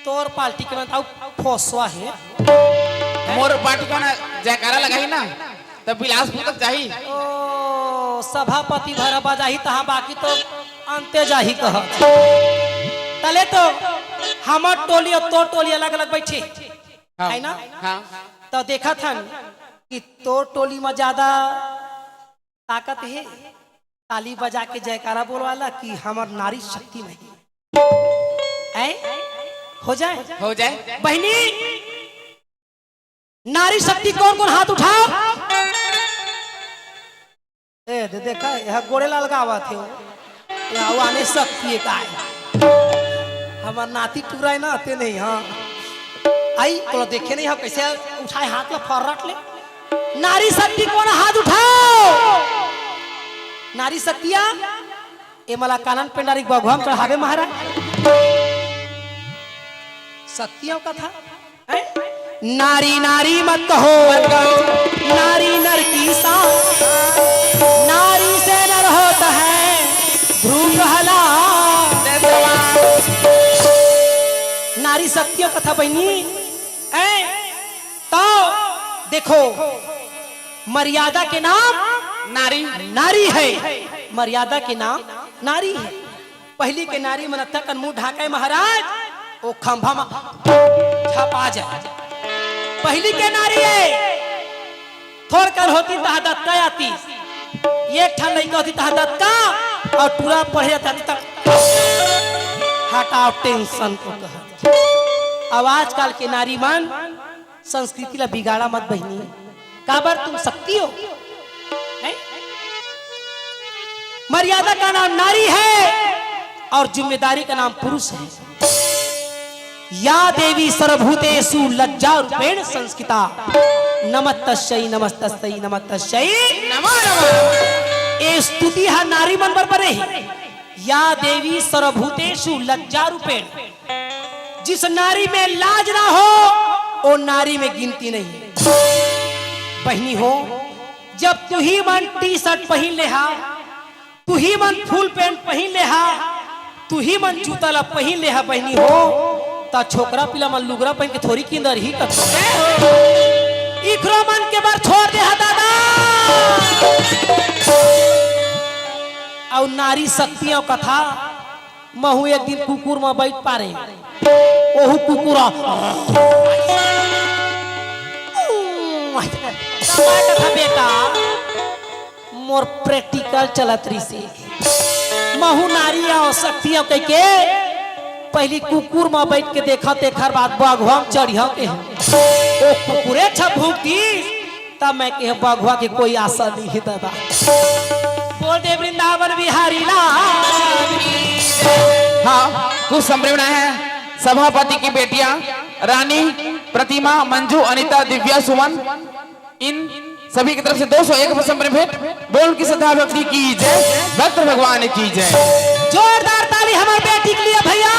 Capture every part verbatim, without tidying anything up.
तोर पार्टी के मन अउ फोसवा हे। मोर पार्टी के मन जयकारा लगाही ना, त बिलासपुर तक जाही। ओ, सभापति भर बजाही, तहाँ बाकी तो अंते जाही कह। तले तो हमर टोली अउ तोर टोली अलग-अलग बइठे, हाँ, है ना? हाँ। त देखत हन कि तोर टोली म जादा ताकत हे, ताली बजा के जयकारा बोलवाला कि हमर नारी शक्ति नहीं। ऐ? हो जाए? हो जाए। बहिनी, नारी शक्ति कोन कोन हाथ उठाव? ए, दे देखा, यह गोड़े ललगावत हे। यह आने शक्ति हे काय? हमर नाती टूरा हे ना, ते नहीं, हाँ। आई, कोनो देखे नहीं हो, कैसे उठाए हाथ ला फर्रट ले। नारी शक्ति कोन हाथ उठाव? नारी शक्तिया, ए मला कानन पेंडारी बघवा म चढ़ावे महाराज। शक्तियों का था। हैं? नारी नारी मत कहो, नारी नर की शान, नारी से नर होता है ध्रुव प्रहलाद। नारी शक्तियों का था बहिनी। हैं? तो देखो, मर्यादा के नाम नारी। नारी है, मर्यादा के नाम नारी है। पहिली के नारी मन अतका कन मुंह ढांके महाराज, ओ खंभा म झपा जाए। पहिली के नारी हे, थोड़ कन होती तहाँ दतका आती, एक ठन लइका होती तहाँ दतका, अउ टूरा पढ़े जाता तहाँ हटाव टेंशन को कहा। अब आजकल के नारी मन संस्कृति ला बिगाड़ा मत बहिनी, काबर तुम शक्ति हो, हैं? मर्यादा का नाम नारी है और जिम्मेदारी का नाम पुरुष है। या देवी सर्वभूतेषु लज्जा रूपेण संस्थिता, नमस्तस्यै नमस्तस्यै नमस्तस्यै नमो नमः। ए स्तुति हा नारी मन बर बने हे। या देवी सर्वभूतेषु लज्जा रूपेण, जिस नारी में लाज ना हो, वो नारी में गिनती नहीं। बहिनी हो, जब तुही मन टी शर्ट पहिन ले हा, तुही मन फुल पैंट पहिन ले हा, तुही मन जूता ला पहिन ले हा, बहिनी हो, त छोकरा पिला मन लुगरा पहिन के थोरी किंदर ही कर। इखरो मन के बर छोड़ दे हा दादा। अउ नारी शक्ति अउ कथा महू एक दिन कुकुर म बइठ पारे। ओहू कुकुर ह। समय कथा बेटा, मोर practical चलत रहिसे। महू नारी अउ शक्ति अउ कहिके पहिली कुकुर म बइठ के देखा, तेखर बाद बघवा म चढ़िया के। ओ कुकुरे छ भूंक दिस। तब मैं कहे बघवा के कोई आशा नहीं है दादा। बोल दे वृंदावन बिहारी लाल की जय। हाँ, कुछ संभ्रम है। सभापति की बेटियां रानी, प्रतिमा, मंजू, अनिता, दिव्या, सुमन, इन सभी की तरफ से दो सौ एक रुपये संभ्रम भेंट। बोल की श्रद्धा भक्ति की जय, भक्त भगवान की जय। जोरदार ताली हमारे बेटी के लिए भैया।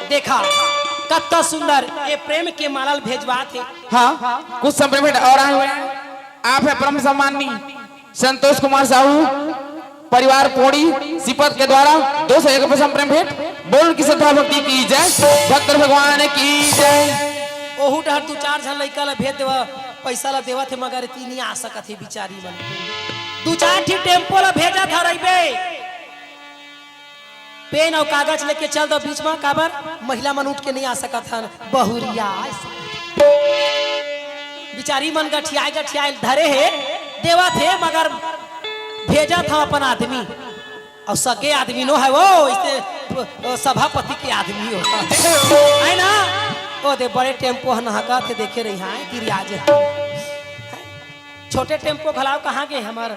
देखा कत्ता सुंदर ये प्रेम के माला भेजवात हे। हाँ, कुछ संभ्रम भेंट और आए हुए हैं। आप है परम सम्माननीय संतोष कुमार साहू, परिवार पोड़ी सिपत के द्वारा दो सौ एक रुपये संभ्रम भेंट। बोल की श्रद्धा भक्ति की जय, भक्त भगवान की जय। ओहू डहर दू चार झन लइका ला भेज देवा, पैसा ला देवत हे, मगर तीन ही आ सकत हे बिचारी मन। दू चार ठी टेम्पो ला भेजा था रहिबे। पेन अउ कागज लेके चल दो बीच म, काबर महिला मन उठ के नहीं आ सकत हन, बहुरिया। बिचारी मन गठियाए गठियाए धरे हे, देवत हे, मगर भेजत हव अपन आदमी। अउ सगे आदमी नो है वो, इसे, ओ, सभापति के आदमी हो। है ना? ओ दे बड़े टेम्पो ह नहकत हे, देखे रही हाँ, गिरिया जे। छोटे टेम्पो घलाव कहाँ गे हमर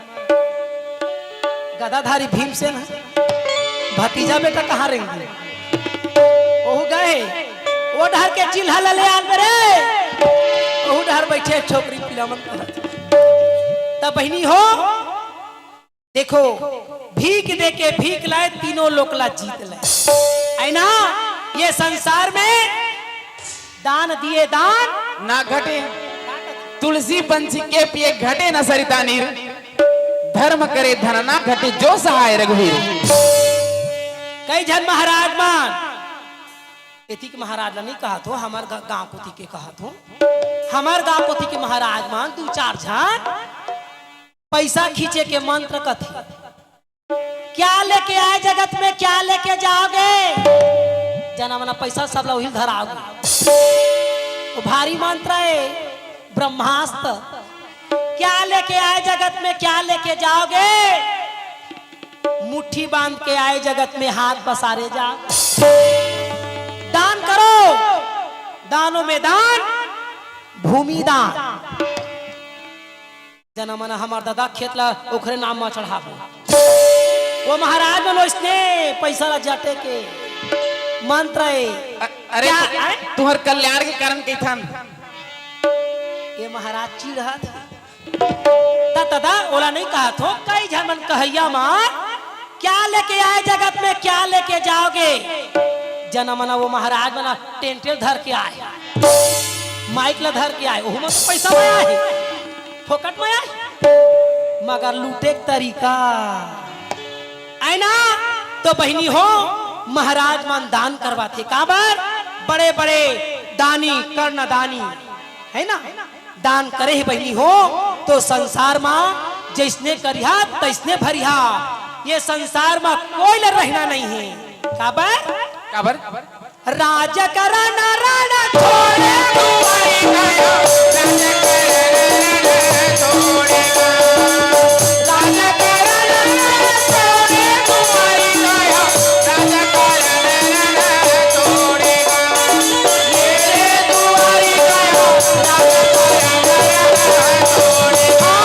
गदाधारी भीमसेन ह? भतीजा बेटा कहाँ रेंगे? ओहू गए, ओ डहर के चिल्हा ला ले आन रे, ओहू डहर बइठे छोकरी पिला मन कहत। त बहिनी हो, देखो, भीख दे के भीख लाए, तीनों लोक ला जीत लाए। है ना? ये संसार में दान दिए दान ना घटे, तुलसी पंछी के पिए घटे न सरिता नीर, धर्म करे धन ना घटे जो सहाय रघुवीर। कई झन महाराज मन एती के महाराज ला नहीं कहत हो, हमर ग-, गांव कोती के कहत हो। हमर गांव कोती के महाराज मन दू चार झन पैसा खींचे के मंत्र कथे। क्या लेके आए जगत में, क्या लेके जाओगे? जना मना पैसा सब ला उहिल धराओगे। वो भारी मंत्र है, ब्रह्मास्त्र। क्या लेके आए जगत में, क्या लेके जाओगे? मुट्ठी बांध के आए जगत में, हाथ पसारे जा। दान करो, दानों में दान, भूमि दान। जना मना हमर दादा खेत ला ओखरे नाम म चढ़ाबो। वो महाराज मन ओइसने पैसा ला जटे के मंत्र है। अ-, अरे, क्या तु-, है? तुहर कल्याण के कारण कहिथन। ये महाराज चिढ़त। त दादा ओला नहीं कहत हो, कई झन मन कहइया म, क्या लेके आए जगत में, क्या लेके जाओगे? जना मना वो महाराज मना टेंटेल धर के आए, माइक ला धर के आए, ओहू म तो पैसा म आए, फोकट म आए, मगर लूटे के तरीका आए ना। तो बहिनी हो, महाराज मन दान करवाथे, काबर? बड़े बड़े दानी, कर्णदानी, है ना? दान करे हे बहिनी हो, तो संसार मा जैसने करिहा तैसने भरिहा। ये संसार मा कोई ल रहना नहीं है। काबर? काबर? राजकरण रण छोड़े दुआरी गया, राजकरण रण छोड़े गया, राजकरण रण छोड़े दुआरी गया, राजकरण रण छोड़े गया।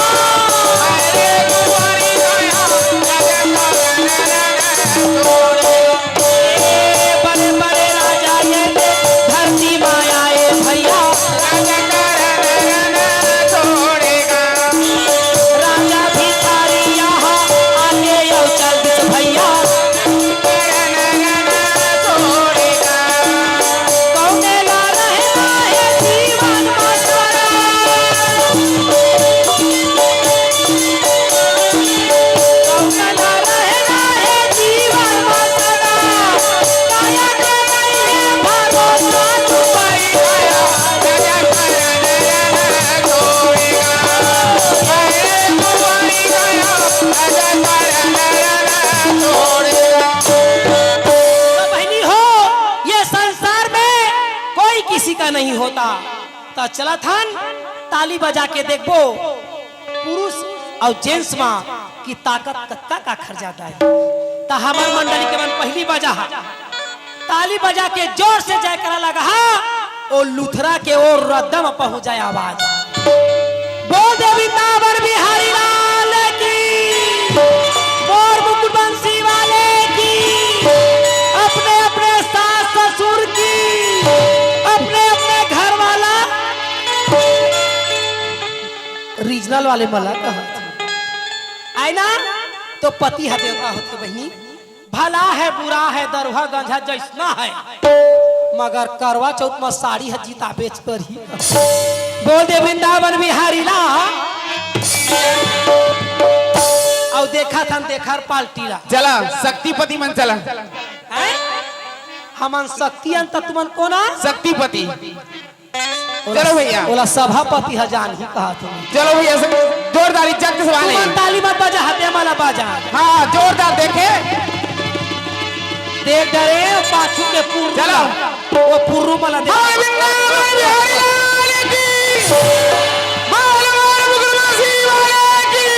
बड़े बड़े राजा ये धरती माया ए भैया। राजा भिखारी यहाँ आके अउ चल दिस भैया। कौने ला रहना है जीवन मा सदा। कौने ला रहना है जीवन मा सदा। काया के नहीं है भरोसा तू पाई गया। तो बहिनी हो, ये संसार में कोई किसी का नहीं होता। त चलत हन, ताली बजा के देखबो, पुरुष अउ जेंट्स मा कि ताकत कतका काखर जादा हे। त हमर मंडली के मन पहिली बजा हा। ताली बजा के जोर से जयकारा लगा हा, ओ लुथरा के ओ रद्दा म पहुंच जाए आवाज। बोल दे वृंदावन बिहारी लाल की, बोल मुकुट बंसी वाले की, अपने अपने सास ससुर की, अपने अपने घर वाला, रीजनल वाले मला कहा आए ना, तो पति ह देवता होथे बहिनी। भला है, बुरा है, दरुहा गंजा जैसना है, मगर करवा चौथ म साड़ी ह जीता बेच करही। बोल दे वृंदावन बिहारी ला। अउ देखत हन देखर पार्टी ला। चला, शक्तिपति मन चला। हैं? हमन शक्ति अन त तुमन कोन आ? शक्तिपति। चलो भैया। ओला सभापति ह जानही कहा तुम। चलो भैया, सब जोरदार इज्जत से वाले। तुमन ताली मत बजा, हत्या माला बजा। हाँ, जोरदार देखे। देख डरे, पाछू के पुर्रू चलो। ला। वो पुर्रू मला देख। बोल वृंदावन बिहारी लाल की। बोल बोल मुकुट बंसी वाले की।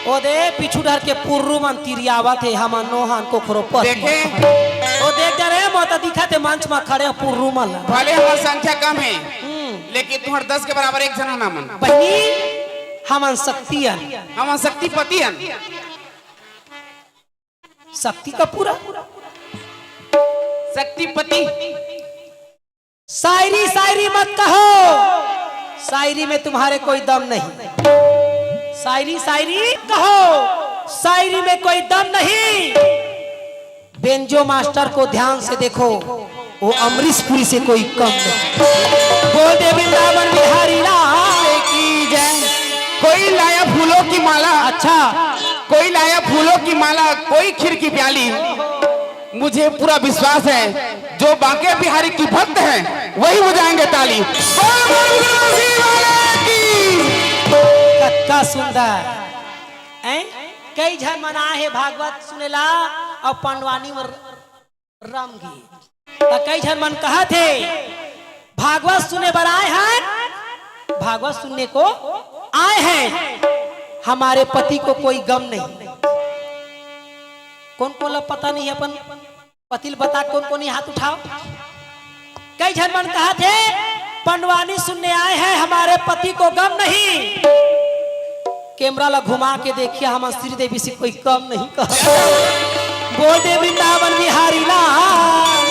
ओ दे, पीछू डहर के पुर्रू मन तिरियावत हे, हमन नोहन कोखरो पति। देखे? ओ देख जा रे, मोर त दिखत हे मंच म खड़े पुर्रू मन ला। भले हमर संख्या कम हे, हम्म। लेकिन तुहर दस के बराबर एक झन हन हमन। बहिनी, हमन शक्ति अन। हमन शक्तिपति अन। शक्ति का पूरा। शक्तिपति। शायरी, शायरी मत कहो, शायरी में तुम्हारे कोई दम नहीं। शायरी, शायरी कहो, शायरी में कोई दम नहीं। बेंजो मास्टर को ध्यान से देखो, वो अमरीश पुरी से कोई कम नहीं। बोल दे वृंदावन बिहारी लाल की जय। कोई लाया फूलों की माला। अच्छा। कोई लाया फूलों की माला, कोई खीर की प्याली। मुझे पूरा विश्वास है, जो बांके बिहारी की भक्त हैं, वही बजाएंगे ताली। बोल, बोल, गुरु शिव वाले की। कतका सुंदर, हैं? कई झन मन आए हे भागवत सुनेला अउ पंडवानी म रम गे। त कई झन मन कहत हे, "भागवत सुने बर आए हैं, भागवत सुनने को आए हैं, हमारे पति को कोई गम नहीं।" कोन कोन ला पता नहीं अपन पति ल बता, कोन कोन हाथ उठाओ। कई झन मन कहत हे, "पंडवानी सुनने आए हैं, हमारे पति को गम नहीं।" कैमरा ला घुमा के देखिया, हमन श्रीदेवी से कोई कम नहीं कहा। बोल दे वृंदावन बिहारी लाल।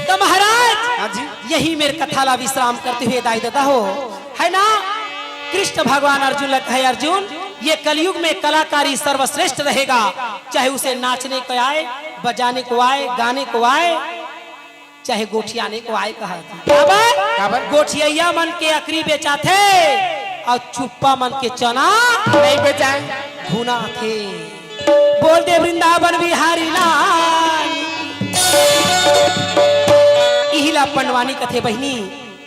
तो महाराज, हाँ जी। यही मेरे कथा ला विश्राम करते हुए दाई ददा हो, है ना, कृष्ण भगवान अर्जुन ला कहे, "अर्जुन, ये कलयुग में कलाकारी सर्वश्रेष्ठ रहेगा, चाहे उसे नाचने को आए, बजाने को आए, गाने को आए, चाहे गोठियाने को आए," कहा था। काबर? काबर? गोठियैया मन के अकरी बेचाथे अउ चुप्पा मन के चना नहीं बेचाए। भुना थे। बोल दे वृंदावन बिहारी लाल। इही ला पंडवानी कथे बहिनी,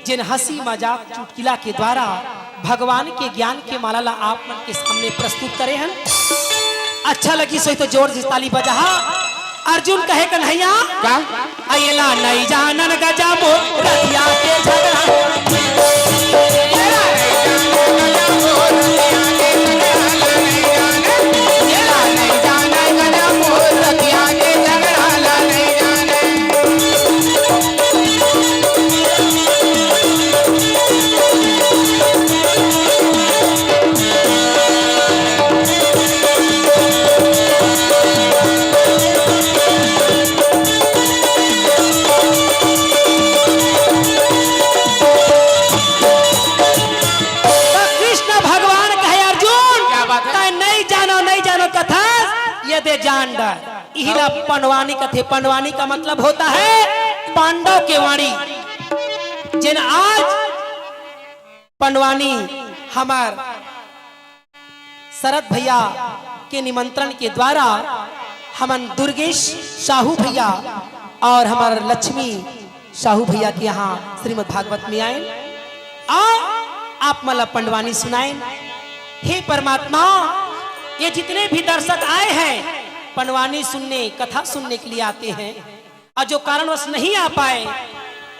जेन हंसी मजाक चुटकिला के द्वारा भगवान के ज्ञान के माला ला आप मन के सामने प्रस्तुत करे हन। अच्छा लगी सोई तो जोर से ताली बजाहा। अर्जुन कहे, "कन्हैया।" का? "अयला नहीं जानन गजा मोर रतिया के झगड़ा।" त कृष्ण भगवान कहे, "अर्जुन, क्या बात है? तैं नहीं जानो, नहीं जानो कथस, ये दे जान डर।" इही ला पंडवानी कथे। पंडवानी का मतलब होता है पांडव के वाणी। जेन आज पंडवानी हमर शरद भैया के निमंत्रण के द्वारा हमन दुर्गेश साहू भैया और हमर लक्ष्मी साहू भैया के यहाँ श्रीमद् भागवत में आएन, आ आप मन ला पंडवानी सुनाएन। हे परमात्मा, ये जितने भी दर्शक आए हैं पंडवानी सुनने, कथा सुनने के लिए आते हैं, और जो कारणवश नहीं आ पाए,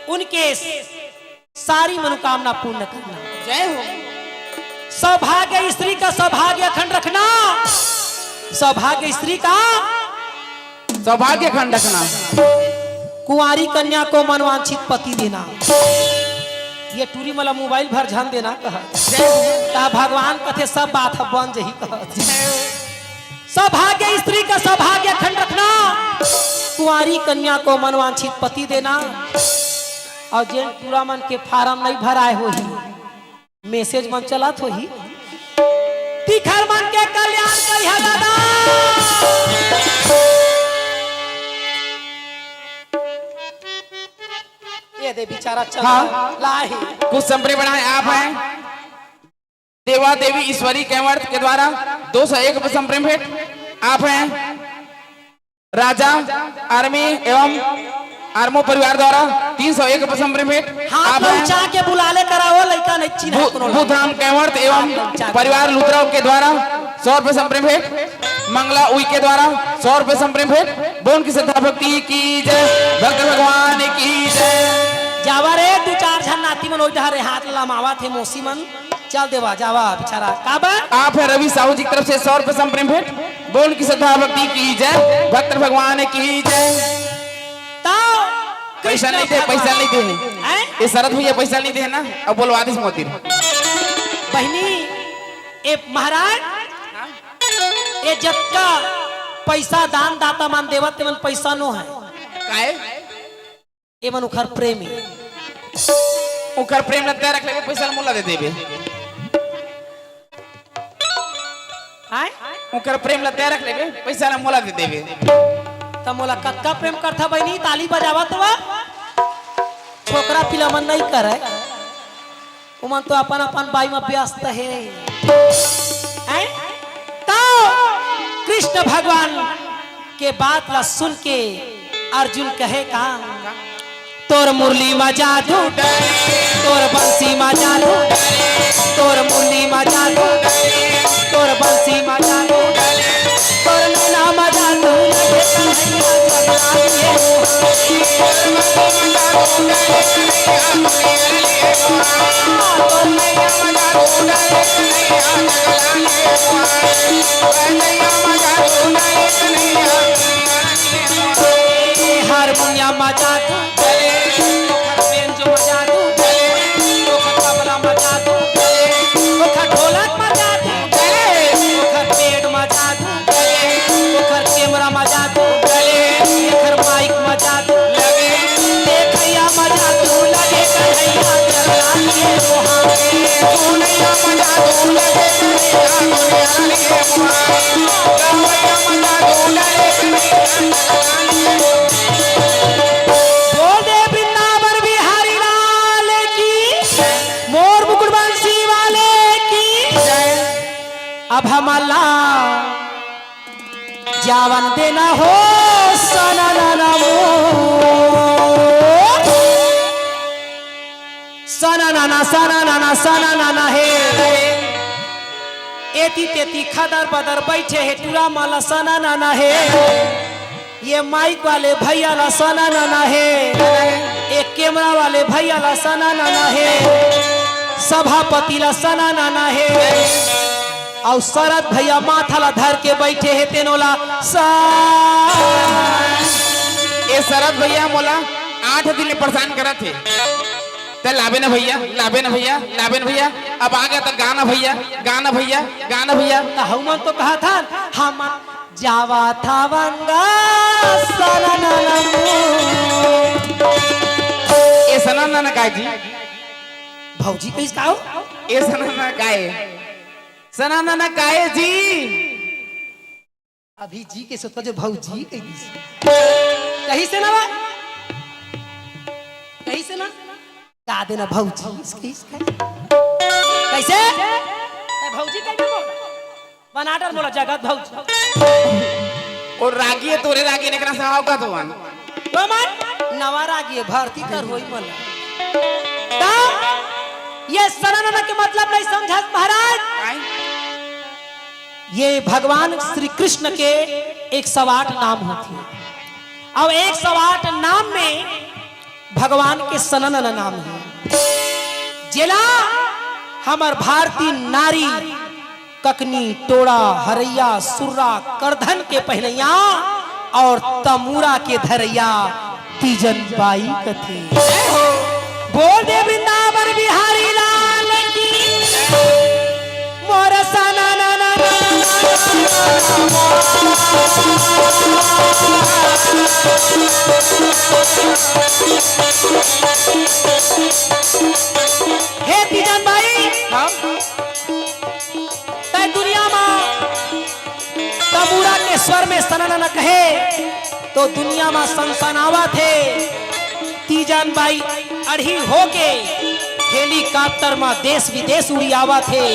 उनके सारी मनोकामना पूर्ण करना। जय हो। सौभाग्य स्त्री का सौभाग्य अखंड रखना। सौभाग्य स्त्री का सौभाग्य अखंड रखना। कुंवारी कन्या को मनवांछित पति देना। ये टूरी मला मोबाइल भर झन देना कहा। जय हो। ता भगवान कथे सब बात ह बन जही कहा। जय हो। सौभाग्य स्त्री का सौभाग्य अखंड रखना, कुंवारी कन्या को मनवांछित पति देना। और जेन टूरा मन के फार्म नहीं भराए होही, मैसेज मन चलत होही, तिखर मन के कल्याण करिहा दादा। ये दे बेचारा चल हाँ। लाही। कुछ संप्रेम बढ़ाए आप हैं। देवा देवी ईश्वरी कैवर्त के द्वारा दो सौ एक रुपये संप्रेम भेंट। आप हैं राजा आर्मी एवं आर्मो परिवार द्वारा तीन सौ एक रुपये संप्रेम भेंट। हाथ आप हैं उठा के बुला ले करा, वो लइका नहीं चिन्हा बु-, कोनो लइका। बुधराम कैवर्त एवं हाथ उठा के। परिवार लुथराव के द्वारा सौ रुपये संप्रेम भेंट। मंगला उइके द्वारा सौ रुपये संप्रेम भेंट। बोन की श्रद्धा भक्ति की जय, भक्त भगवान की जय। जावा रे, दू चार झन नाती मन ओई डहर रे हाथ लमावा थे मौसी मन। चल देवा, जावा बेचारा। काबर? आप है रवि साहू जी की तरफ से सौ रुपये संप्रेम भेंट। बोन की श्रद्धा भक्ति की जय, भक्त भगवान की जय। तो पैसा नहीं दे, पैसा नहीं दे। हैं? ये शरद भैया पैसा नहीं दे ना, अब बोलवा दे मोती। बहिनी, ए महाराज, ए जतका पैसा दान दाता मन देवत, तेमन पैसा नो है। काहे? एमन उखर प्रेमी। उखर प्रेम ल तय रख लेबे, पैसा ल मोला दे देबे। आय? उखर प्रेम ल तय रख लेबे, पैसा ल मोला दे देबे। त मोला कतका प्रेम करथा बहिनी, ताली बजावत वा। छोकरा पिला मन नहीं करे। ओमन तो अपन अपन बाई म व्यस्त हे। हैं? तो कृष्ण भगवान के बात ला सुन के अर्जुन कहे का, "तोर मुरली मा जादू, तोर बंसी मा जादू, तोर मुरली मा जादू, तोर बंसी मा जादू, तोर नैना मा जादू, लगे कन्हैया जगना दिए मोहा।" हारमोनियम बजा दू, ओखर बेंजो बजा दू, ओखर तबला बजा दू, ओखर ढोलक बजा दू, ओखर pad बजा दू, ओखर camera बजा दू, ओखर mic बजा दू, देखैया बजा दू, लगे कन्हैया जगना दिए मोहा। बोल दे वृंदावन बिहारी लाल की, मोर मुकुट बंसी वाले की। अब हमला जावन देना हो सना ना ना मोर। सना ना ना, सना ना ना, सना ना ना हे। एती तेती खदर बदर बैठे हे टूरा मन ला सना ना ना हे। ये mic वाले भैया ला सना ना ना हे। ये camera वाले भैया ला सना ना ना हे। सभापति ला सना ना ना हे। अउ शरद भैया माथा ला धर के बैठे हे तेनो ला सा। ए शरद भैया मोला आठ दिन ले परेशान करत हे। ते लाबे ना भैया, लाबे ना भैया, लाबे ना भैया। अब आ गया तो गाना भैया, गाना भैया, गाना भैया। त हमन तो कहा था, हम जावा था वंगा सना ना ना मू। ए सना ना ना काय जी? भौजी कहिस का हो? ए सना ना ना काय? सना ना ना काय जी? अभी जी के सोचा जो भौजी कहि दिस। कहिस ना बा? कहिस ना? गा देना भौजी, इसके, इसके। कैसे? ए, भौजी कहि दे बोल। बनाटर बोला जगत भौजी। और रागी है तोरे रागी ने करा सहाव का तो वन। तो मन नवा रागी है भारती कर होई मन। ता ये सना ना ना के मतलब नहीं समझस महाराज। काई? ये भगवान श्री कृष्ण के एक सौ आठ नाम होथे। अब एक सौ आठ नाम में भगवान के सना ना ना नाम हे, जेला हमर भारतीय नारी ककनी, टोड़ा, हरैया, सुर्रा, करधन के पहनैया और तमूरा के धरैया तीजन बाई कथे। बोल दे वृंदावन बिहारी लाल की। मोर सना ना ना ना ना ना ना। हे तीजन बाई, हाँ? तै दुनिया मा तमूरा के स्वर में सना ना ना कहे तो दुनिया मा सनसनावत हे। तीजन बाई अड़ही होके helicopter मा देश विदेश उड़ियावत हे।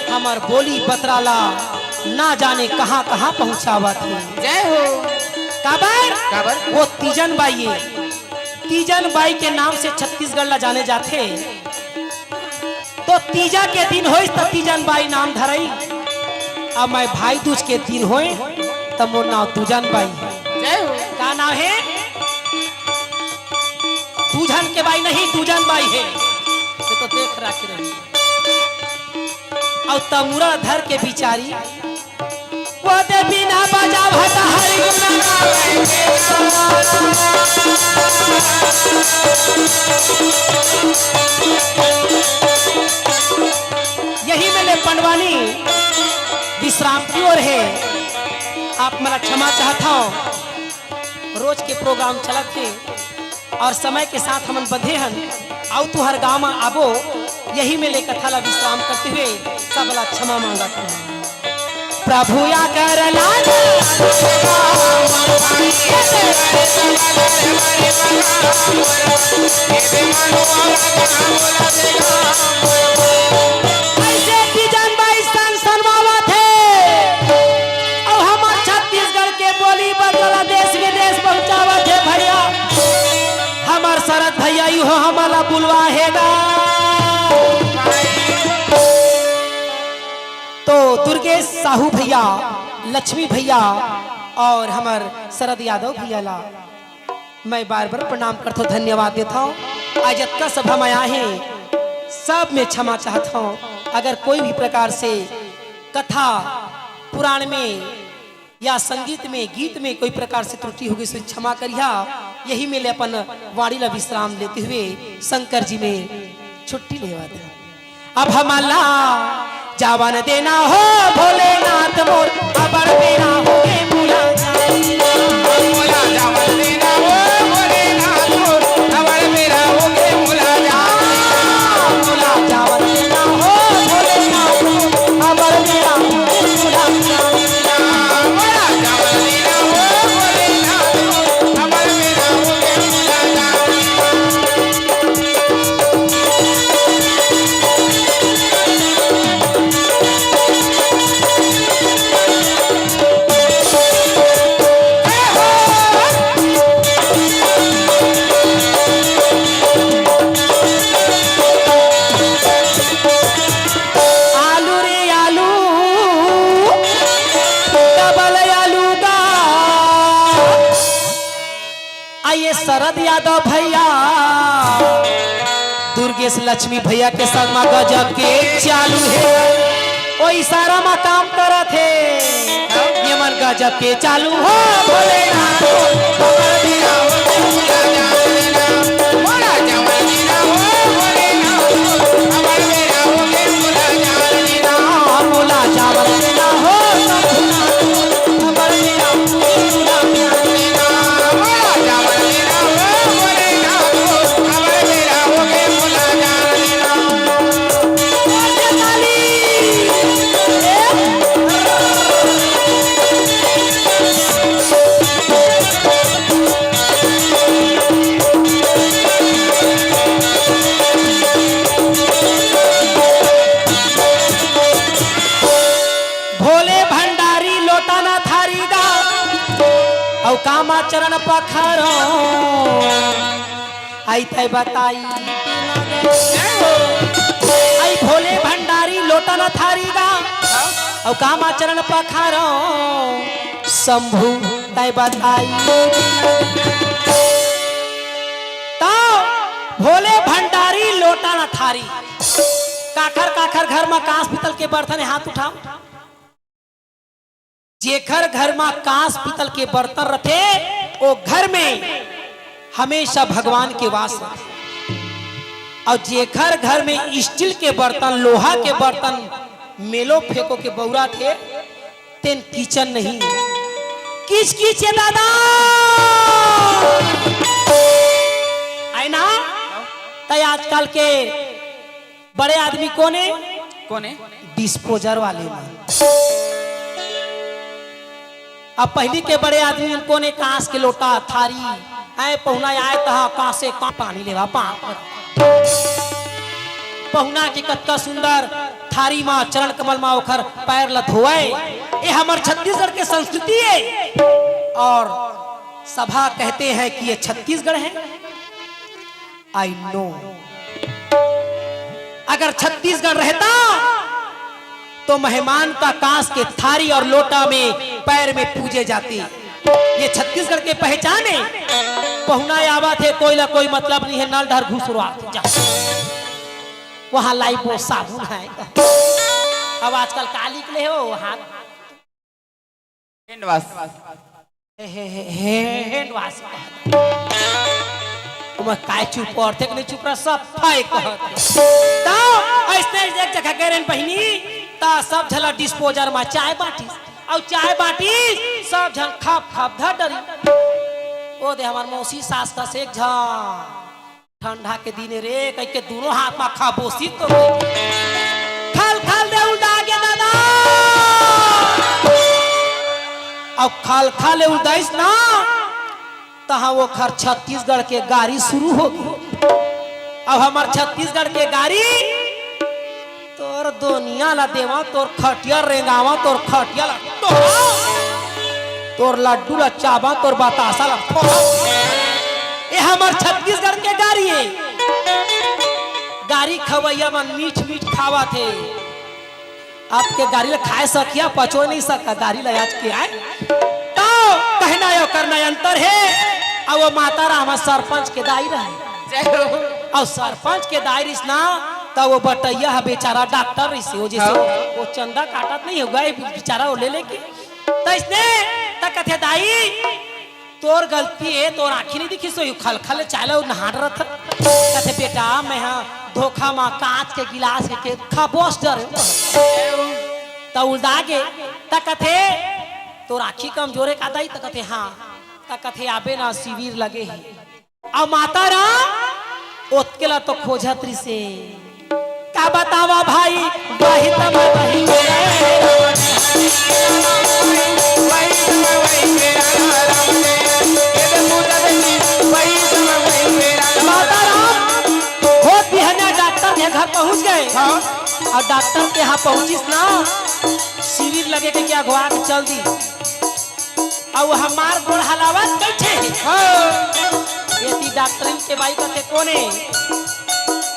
हमर बोली बतरा ला ना जाने कहाँ कहाँ पहुँचावत हे। जय हो। काबर? काबर? वो तीजन बाई हे। तीजन बाई के नाम से छत्तीसगढ़ ला जाने जाथे। तो तीजा के दिन होइस त तीजन बाई नाम धरई। अब मैं भाई दूज के दिन होए त मोर नाम दूजन बाई हे। जय हो। का नाम हे? दूजन के बाई नहीं, दूजन बाई हे। ये तो देख रख रही। अउ तमूरा धर के बिचारी वो दे बिना बजा भता हरि गुण गावे। यही में ले पंडवानी विश्राम की ओर हे। आप मन ला क्षमा चाहत हव, रोज के program चलत हे। और समय के साथ हमन बंधे हन। अउ तुहर गाँव म आबो, यही में ले कथा ला विश्राम करते हुए सब ला क्षमा मांगत हन। प्रभु आकर लाज ऐसे तीजन बाई सन सनवावत हे। अउ हमर छत्तीसगढ़ के बोली दुर्गेश साहू भैया, लक्ष्मी भैया और हमर शरद यादव भैया ला मैं बार-बार प्रणाम करथौं, धन्यवाद देथौं। आज जतका सभा में आए हे, सब में क्षमा चाहत हौं। अगर कोई भी प्रकार से कथा, पुराण में या संगीत में, गीत में कोई प्रकार से त्रुटि होगे, सो क्षमा करिहा। यही में ले अपन वाणी ला विश्राम लेते हुए शंकर जी में छुट्टी लेवत हौं। अब हमला जावन देना हो भोलेनाथ मोर, अबड़ बेरा होगे मोला जावन देना। मोला जावन देना हो भोलेनाथ मोर, अबड़ बेरा होगे मोला जावन। मोला जावन देना हो भोलेनाथ मोर, अबड़ बेरा होगे मोला जावन। मोला जावन देना हो भोलेनाथ मोर, अबड़ बेरा होगे मोला जावन। आलू रे आलू, डबल आलू गा। आ ये शरद यादव भैया, दुर्गेश लक्ष्मी भैया के संग म गजब के चालू हे। ओ इशारा म काम करत हे। ये मन गजब के चालू हो भोलेनाथ। भोले भंडारी लोटा ना थारी गा, अउ कामा चरण पखारो। आई तै बताई, आई भोले भंडारी लोटा ना थारी गा, अउ कामा चरण पखारो। शंभू तै बताई। त भोले भंडारी लोटा ना थारी। काखर काखर घर म कांस पीतल के बर्तन हे, हाथ उठाव। जेखर घर म कांस पीतल के बर्तन रथे, ओ घर में हमेशा भगवान के वास रथे। अउ जेखर घर में स्टील के बर्तन, लोहा के बर्तन, मेलो फेंको के बउरथे, तेन किचन नहीं। किच किच हे दादा। आय ना? तै आजकल के बड़े आदमी कोन हे? कोन हे? डिस्पोजल वाले मन। अब पहिली के बड़े आदमी मन कोन हे? कांस के लोटा, थारी। आय पहुना आय तहां कांसे का पानी लेवा, पांव। पहुना के कतका सुंदर थारी म, चरण कमल म ओखर पैर ल धोवय। ये हमर छत्तीसगढ़ के संस्कृति हे। अउ सभा कहते हैं कि ये छत्तीसगढ़ हे। I know। अगर छत्तीसगढ़ रहता तो मेहमान का कांस के थारी अउ लोटा में पैर में पूजे जाते। ये छत्तीसगढ़ के पहचान हे। पहुना आवत हे, कोई ला कोई मतलब नहीं हे, नल डहर घुसरवाथे, जा। वहां लाइफबॉय साबुन हे। अब आजकल का निकले हो, हाथ hand wash। हे, हे, हे, हे, hand wash। ओमा काय चुप रथे कि नहीं चुप रथे, सब फाय कहत। त अइसने एक जगह गे रहेन बहिनी, त सब झन ला डिस्पोजल म चाय बांटिस, अउ चाय बांटिस, सब झन खप खप धर डरिन। ओ दे हमर मौसी सास कस एक झन ठंडा के दिन रे, कहिके दूनों हाथ म खबोसी तो खल खल दे उलदा गे दादा। अउ खल खल उलदाइस ना, तहां ओखर छत्तीसगढ़ के गारी शुरू होगे। अब हमर छत्तीसगढ़ के गारी तोर दुनिया ला देवा, तोर खटिया रेंगावा, तोर खटिया ला टोहा, तोर लड्डू ला चाबा, तोर बतासा ला फोहा। ये हमर छत्तीसगढ़ के गारी हे। गारी खवइया मन मीठ मीठ खावत हे। आपके गारी ला खाए सकिया, पचो नहीं सका गारी ला आज के आए। तो कहना यो करना अंतर हे। अब वो माता राम सरपंच के दाई रहे। जय हो। और सरपंच के दाई रिस ना, तो वो बटैया ह बेचारा डॉक्टर रिस, वो जैसे हाँ। वो चंदा काटत नहीं होगा, ये बेचारा वो ले लेके। तो इसने तो कथे दाई, तोर गलती हे, तोर आँखी नहीं दिखिस, वो खलखल चाय ला नहात रहा था। कथे बेटा, मैं हा धोखा मा कांच के गिलास के, के खबोस डरे। त उलदा गे, त कथे तोर आँखी कमजोर हे का दाई? त कथे हाँ। त कथे आबे ना शिविर लगे हे। अउ माता राम ओतके ला तो खोजत रिसे। का बतावा भाई, वही त मैं वही मेरा है। माता राम होत बिहनिया डॉक्टर के घर पहुंच गए। हाँ। अउ डॉक्टर के यहाँ पहुंचिस ना, शिविर लगे के क्या घुआ के चल दी। अउ हमार गोड़ हलावत कइसे हे? हाँ। एती डॉक्टरिन के बाई कथे कोने?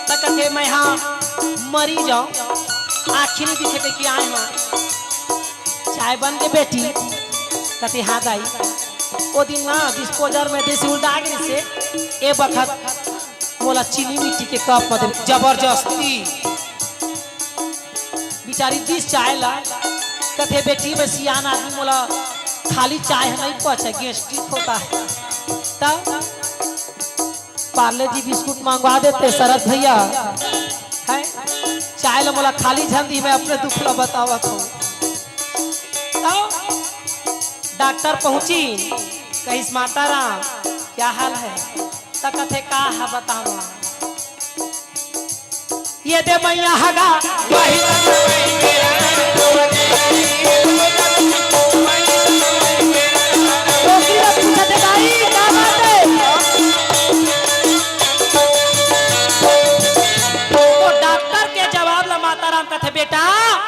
त कथे मैं हा मरीज हंव, आँखी नहीं दिखे कहिके आए हंव। चाय बन गे बेटी? कथे हाँ दाई। ओ दिन ना डिस्पोजल में देसी उल्दा आ गे रिसे, ए बखत मोला चीनी मिट्टी के कप म दे, जबरदस्ती। बिचारी दिस चाय ला, कथे बेटी मैं सियान आदमी, मोला खाली चाय ह नहीं पचे, गैस्ट्रिक होता है। तब पार्ले जी बिस्कुट मंगवा देते शरद भैया, है चाय ला मोला खाली झन दी, मैं अपने दुख ला बतावत हूँ। तब डॉक्टर पहुंची, कहिस माता राम क्या हाल है? त कथे का ह बतावा, ये दे मैया हगा। डोकरी ला पूछत हे, भाई, का बात हे? तो डॉक्टर के जवाब ला माता राम कथे, बेटा,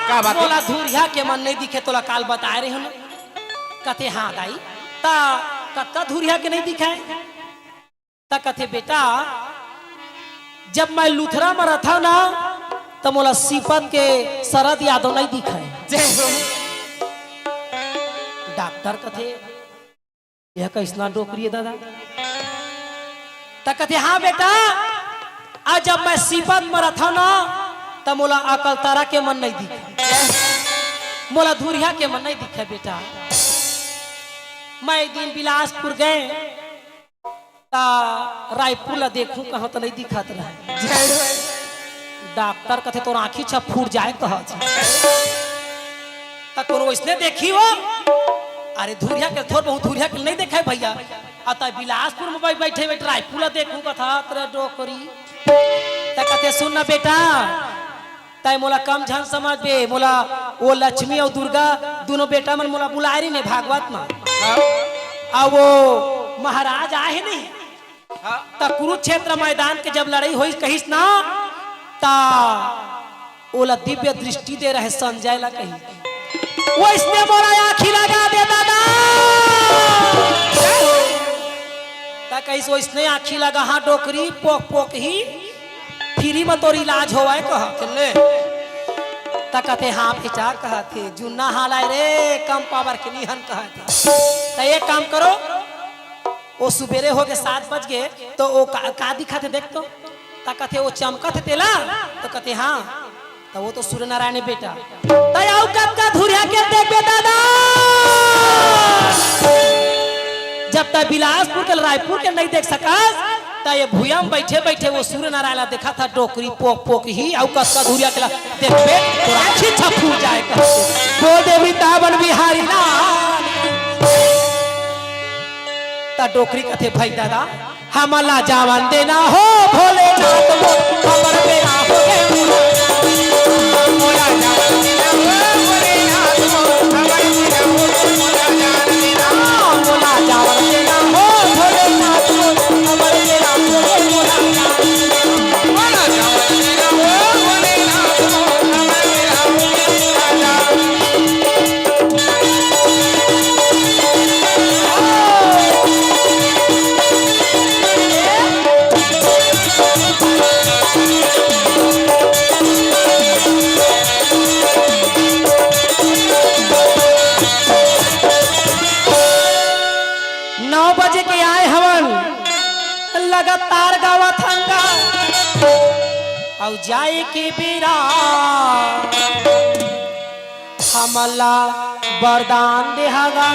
का बात हे? मोला धुरिहा के मन नहीं दिखे, तोला काल बताए रहे हंव। कथे, हाँ दाई, त कतका धुरिहा के नहीं दिखे? त कथे, बेटा, जब मैं लुथरा म रथंव ना, त मोला सीपत के शरद यादव नहीं दिखे। जय हो। डॉक्टर कथे, यह कइसना डोकरी हे दादा? त कथे, हाँ बेटा, अउ जब मैं सीपत म रथंव ना, त मोला अकलतरा के मन नहीं दिखे, मोला धुरिहा के मन नहीं दिखे बेटा। मैं एक दिन बिलासपुर गए, त रायपुर ला देखूं कहंव त नहीं दिखत रहे। डॉक्टर कथे तोर आँखी छा फूट जाए कहत हे। त कोनो वइसने देखी हो? अरे धुरिहा के, थोर बहुत धुरिहा के नहीं देखे भैया। अउ त बिलासपुर में बै-, बैठे बैठे रायपुर ला देखूं कथा तोर डोकरी। त कथे सुन ना बेटा, तैं मोला कम झन समझबे, मोला वो लक्ष्मी अउ दुर्गा दुनों बेटा मन मोला बुलाए रहिन हे भागवत म। हाँ। अउ वो महाराज आए हे नहीं, हाँ। त कुरुक्षेत्र मैदान के जब लड़ाई होइस कहिस ना, त ओला दिव्य दृष्टि दे रहे संजय ला कही, वइसने मोला आँखी लगा दे दादा। त कहिस वइसने आँखी लगा, हाँ डोकरी पोक पोक ही। फ्री म तोर इलाज होवय कहत हे। त कथे, हाँ बेटा, कहत हे, जुन्ना हाल आय रे, कम पावर के निहन कहत हे। त एक काम करो, वो सुबेरे हो गे, सात बज गे, त वो का, का दिखत हे देख तो। त कथे, वो चमकत हे तेला? त कथे, हाँ। त वो तो सूर्य नारायण हे बेटा। त अउ कतका धुरिहा के देखबे दादा। जब तैं बिलासपुर के रायपुर के नहीं देख सकस, त ये भुइयां म बइठे बइठे वो सूर्य नारायण ला देखत हस डोकरी पोक पोक ही, अउ कतका धुरिहा के ला देखबे, तोर आँखी छा फूट जाए कहत हे। बोल दे वृंदावन बिहारी लाल। त डोकरी कथे, भाई दादा, हमला जावन देना हो भोलेनाथ वो, हमर बेरा हो गे। गतार गावत हंगा, अउ जाए के बेरा हमला वरदान देहागा।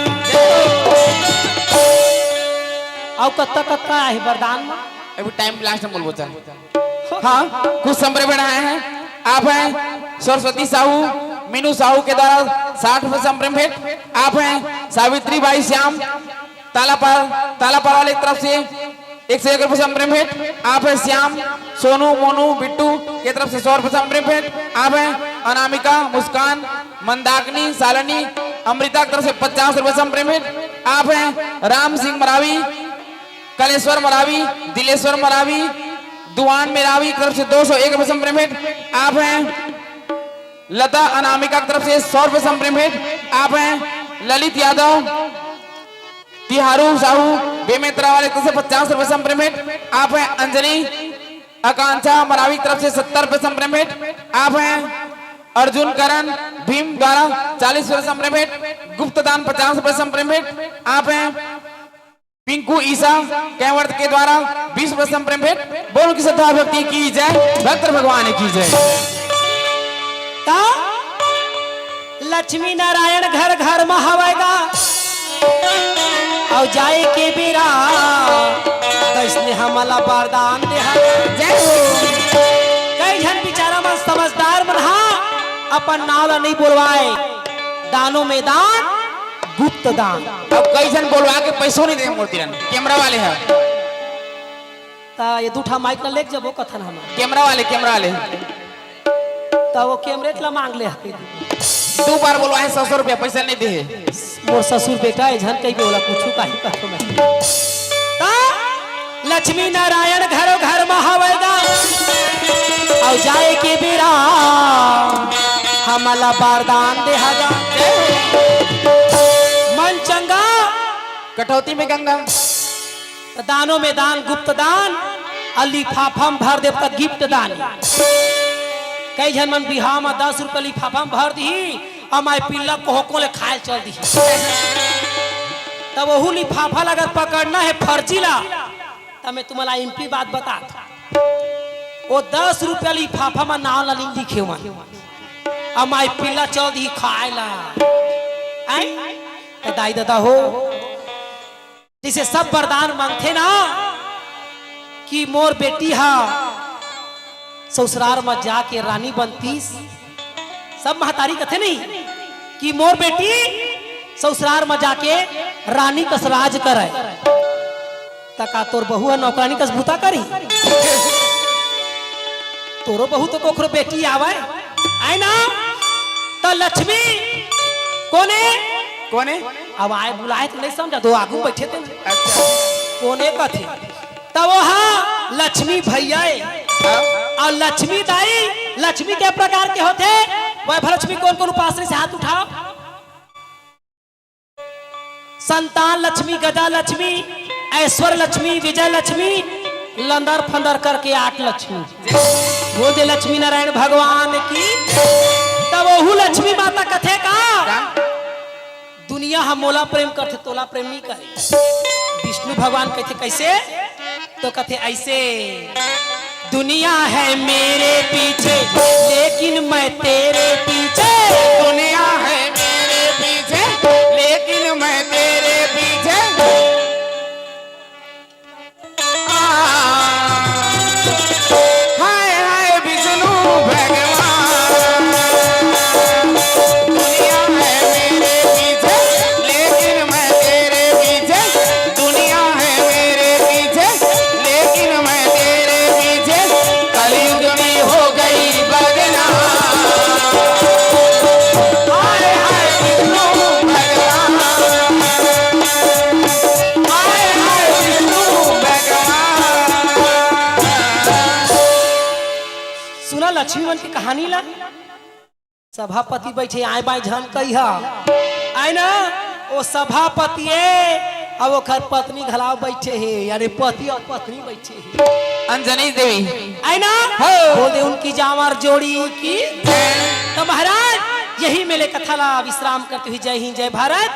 अउ कत्ता कत्ता आहे वरदान म? अभी टाइम लास्ट में बोलबो चल। हाँ, कुछ संप्रेम भेंट आए हैं। आप हैं सरस्वती साहू, मीनू साहू के द्वारा साठ रुपए संप्रेम भेंट। आप हैं सावित्री बाई श्याम, तालापार, तालापार वाले की तरफ से एक सौ एक रुपए संप्रेम भेंट। आप हैं श्याम, सोनू, मोनू, बिट्टू के तरफ से सौ रुपए संप्रेम भेंट। आप हैं अनामिका, मुस्कान, मंदाकिनी, शालिनी, अमृता की तरफ से पचास रुपए संप्रेम भेंट। आप हैं राम सिंह मरावी, कलेश्वर मरावी, दिलेश्वर मरावी, दुआन मरावी की तरफ से दो सौ एक रुपए संप्रेम भेंट। आप हैं लता अनामिका की तरफ से सौ रुपए संप्रेम भेंट। आप हैं ललित यादव, तिहारू साहू, बेमेतरा वाले की तरफ से पचास रुपए संप्रेम भेंट। आप हैं अंजलि आकांक्षा मरावी की तरफ से सत्तर रुपए संप्रेम भेंट। आप हैं अर्जुन करण भीम द्वारा चालीस रुपए संप्रेम भेंट। गुप्त दान पचास रुपए संप्रेम भेंट। आप हैं पिंकू ईसा कैवर्त के द्वारा बीस रुपए संप्रेम भेंट। बोलो की श्रद्धा भक्ति की जय, भक्त भगवान की जय। ता लक्ष्मी नारायण घर घर म हवय गा, अउ जाए के बेरा तइसने हमला वरदान देहा। जय हो। कई झन बिचारा मन समझदार मन हा अपन नाव ला नहीं बोलवाए, दानों में दान, गुप्त दान। अब कई झन बोलवा के पैसों नहीं दे मोर तीरन, कैमरा वाले हैं। ता ये दू ठा माइक ला लेके जबो कथन हम। कैमरा वाले, कैमरा वाले। ता वो कैमरे ला मांग ले हती। दू बार बोलवाए, सौ सौ रुपया पैसा नहीं दे। मोर ससुर बेटा, ए झन कही बोला, कुछु काहे कथो मैं। ता लक्ष्मी नारायण घरो घर म हवय गा, अउ जाए के बेरा हमला वरदान देहा गा। मन चंगा, कटौती में गंगा। त दानों में दान, गुप्त दान, अउ लिफाफा म भर देब त गिफ्ट दान। कई झन मन बिहाव म दस रुपया लिफाफा म भर दिही, अउ माई पिल्ला कोहको ले खाए चल दिही। तब ओहू लिफाफा ला अगर पकड़ना हे फर्जी ला, त मैं तुम्हला एमपी बात बतात। ओ दस रुपया लिफाफा म नाव ला नहीं लिखे मन, अउ माई पिल्ला चल दिही खाए ला। आय? त दाई ददा हो, जइसे सब वरदान मांगथे ना कि मोर बेटी हा ससुरार म जाके रानी बनतीस, सब महतारी कथे नहीं कि मोर बेटी ससुरार म जाके रानी कस राज करय, त का तोर बहू ह नौकरानी कस बूता करही? तोरो बहू तो कोखरो बेटी आवय, आय ना? त लक्ष्मी कोने? कोने? अब आए बुलाए त नहीं समझा, दो आगू बैठे थे ना। अच्छा। कोने कथे? त वो हा लक्ष्मी भैया ए। हाँ। अउ लक्ष्मी दाई, लक्ष्मी के प्रकार के होथे? वैभव लक्ष्मी कोन कोन उपासनी से हाथ उठाओ। संतान लक्ष्मी, गजा लक्ष्मी, ऐश्वर्य लक्ष्मी, विजय लक्ष्मी, लंदर फंदर करके आठ लक्ष्मी। बोल दे लक्ष्मी नारायण भगवान की। तब ओहू लक्ष्मी माता कथे का? का? दुनिया ह मोला प्रेम करथे, तोला प्रेम नहीं करे। विष्णु भगवान कथे कैसे? तो कथे ऐसे, दुनिया है मेरे पीछे, लेकिन मैं तेरे पीछे। दुनिया है मेरे पीछे, लेकिन मैं तेरे पीछे। हाय हाय विष्णु भगवान, दुनिया है मेरे पीछे, लेकिन मैं तेरे पीछे। दुनिया है मेरे पीछे, लेकिन मैं तेरे पीछे। कलयुग में हो गई बदनाम। हाय हाय विष्णु भगवान। हाय हाय विष्णु भगवान। सुना लक्ष्मी मन के कहानी ला। सभापति बैठे, आय बाय झन कही हा। आय ना, वो सभापति ए, अब ओकर पत्नी घलाव बैठे हे, यानी पति अउ पत्नी बैठे हे। अंजनी देवी। आय ना? हो। बोल दे उनकी जांवर जोड़ी की। तो महाराज, यही मेले कथा ला विश्राम करते हुए जय हिंद, जय भारत।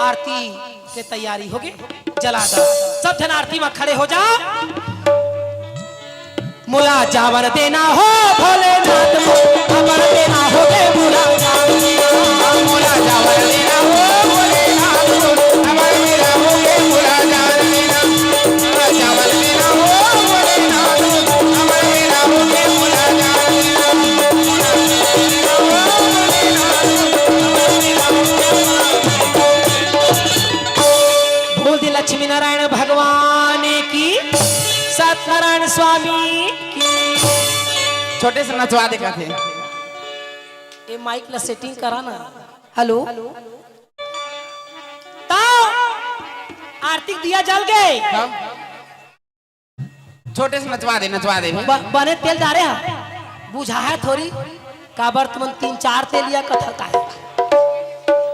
आरती के तैयारी होगे, जला दा। सब झन आरती म खड़े हो जा। मोला जावर देना हो भोलेनाथ, जावर देना हो गे मोला जावर देना, मोला जावर देना हो भोलेनाथ, जावर देना हो गे मोला जावर देना, मोला जावर देना हो भोलेनाथ, जावर देना हो गे मोला जावर देना। बोल दे लक्ष्मी नारायण भगवान की, सत्यनारायण स्वामी की। छोटे से नचवा दे कथे। ए माइक ला सेटिंग करा ना। हेलो। ताओ आरती के दिया जल गे। हाँ। छोटे से नचवा दे, नचवा दे। ब-, बने तेल डारे हा, बुझा है थोड़ी। काबर तुमन तीन चार तेलिया कथा काहे?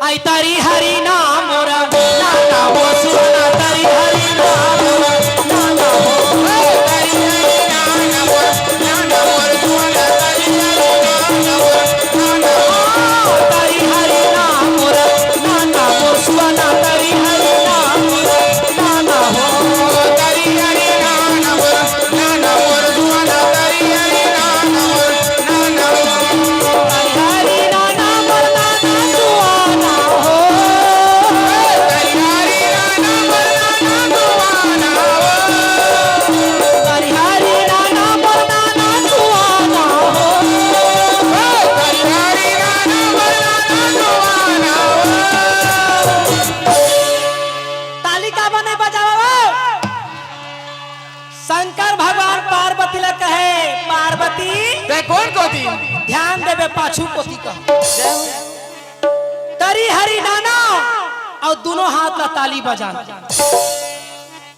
आई तरी हरी नाम मोरा, नाना हो सुना तरी हरी नाम मोरा, नाना हो। आई तरी हरी नाम मोरा, नाना हो सुना तरी हरी नाम मोरा, नाना हो। तरी हरी नाम मोरा, नाना हो सुना तरी हरी नाम मोरा, नाना हो। तरी हरी नाम मोरा, ताली काबर नहीं बजावा हो? शंकर भगवान पार्वती ला कहे, "पार्वती, तैं कोन कोती? ध्यान देबे, पाछू कोती कह। तरी हरी नाना अउ दुनों हाथ ला ताली बजाना।"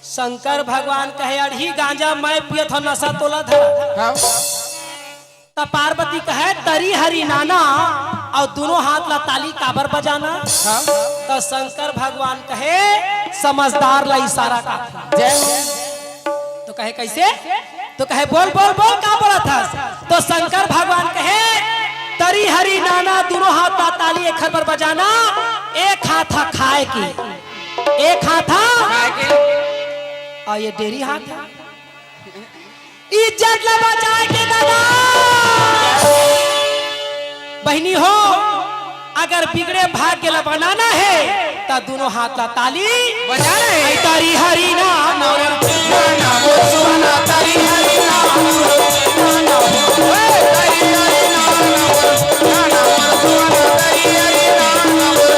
शंकर भगवान कहे, "अड़ही गांजा मैं पियत हंव, नशा तोला धरा।" हाँ। त पार्वती कहे, "तरी हरी नाना अउ दुनों हाथ ला ताली काबर बजाना?" हाँ। त शंकर भगवान कहे, समझदार ला इशारा का। जय हो। तो कहे, "कैसे?" तो कहे, "बोल, बोल, बोल, का बोलत हस?" तो शंकर भगवान कहे, "तरी हरी नाना दुनों हाथ ला ताली एखर बर बजाना, एक हाथ हा खाए के, एक हाथ हा खाए के। अउ ये डेरी हाथ हा।" इज्जत ला बचाए के दादा। बहिनी हो, अगर बिगड़े भाग्य ला बनाना हे, त दुनों हाथ ला ताली बजाना हे। तरी हरी नाम मोर, नाम मोर सुना, तरी हरी नाम मोर, नाम मोर, तरी हरी नाम मोर, नाम मोर सुना, तरी हरी नाम मोर।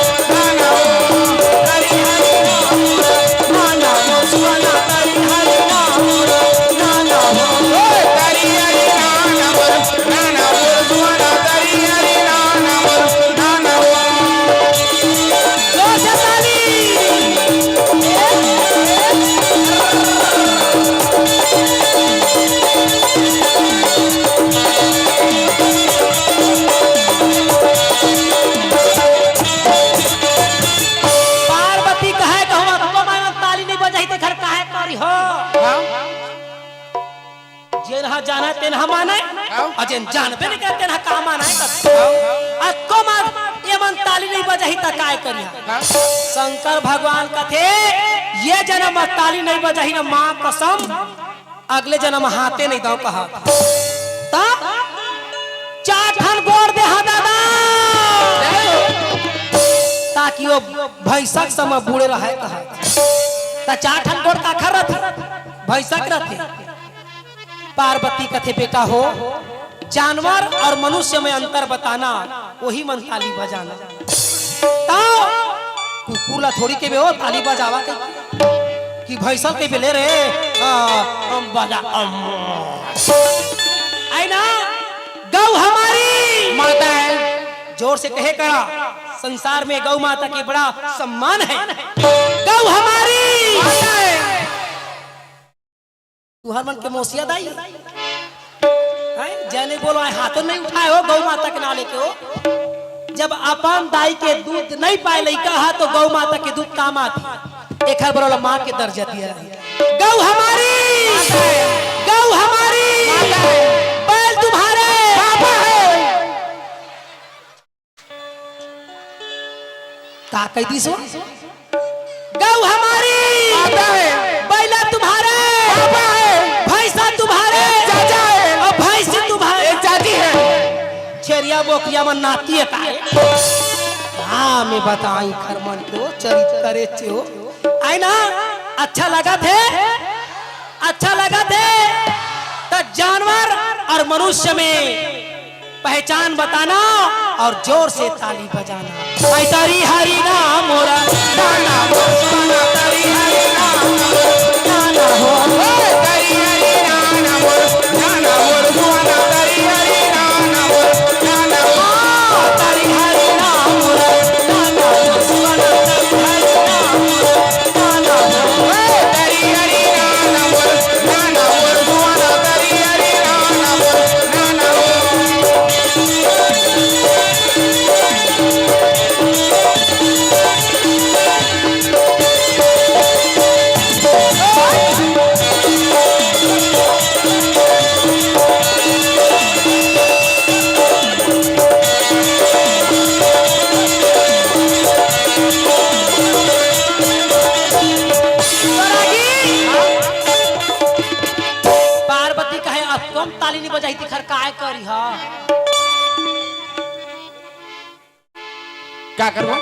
पार्वती कहे कहूँ, "अतको माय मन ताली नहीं बजाही, तेखर काहे करी हो?" हाँ। जेन हा जाने तेन हा माने, हाँ। अउ जेन जानबे नहीं करे तेन हा का माने कथे। हाँ। अतको माय ये मन ताली नहीं बजाही त काय करी? हाँ। शंकर भगवान कथे, "ये जनम म ताली नहीं बजाही ना, माँ कसम, अगले जनम हाथे नहीं दव कहा।" त चार ठन गोड़ दे हा दादा, ताकि वो भैंसक सम बूड़े रहे कहा। त चार ठन गोड़ काखर रथे? भैंसक रथे। पार्वती कथे, "बेटा हो, जानवर अउ मनुष्य में अंतर बताना, वही मन ताली बजाना।" त कुकुर ला थोड़ी के बे हो ताली बजावा के, कि भैंसा के बे ले रे, आ, हम बजा, अम। आई ना, गौ हमारी माता है। जोर से कहे करा, संसार में गौ माता के बड़ा सम्मान है। गौ हमारी माता है। तुहर मन के मोसिया दाई। हैं? जय नहीं बोलो, आए हाथों नहीं उठाए हो गौ माता के नाम लेके हो। जब अपन दाई के दूध नहीं पाए लइका हा तो गौ माता के दूध काम आथे। एखर बर ओला माँ के दर्जा दिया है। गौ हमारी, गौ हमारी, बैल तुम्हारे। का कह दिस हो? गौ हमारी, माता है। बैला तुम्हारे, पापा है। भैंसा तुम्हारे, चाचा है। या बोकिया मन नाती हे ताए। हाँ, मैं बताई कर मन तो चरित्र चे हो। आए ना, अच्छा लगथे, अच्छा लगथे। त जानवर अउ मनुष्य में पहचान बताना अउ जोर से ताली बजाना। ऐ तरी हरी ना मोरा, ना ना मोर सुना, तरी हरी ना मोरा, ना ना हो। पार्वती कहे, "अब कम ताली नहीं बजाई, तिखर काय करी हा?" का करबो?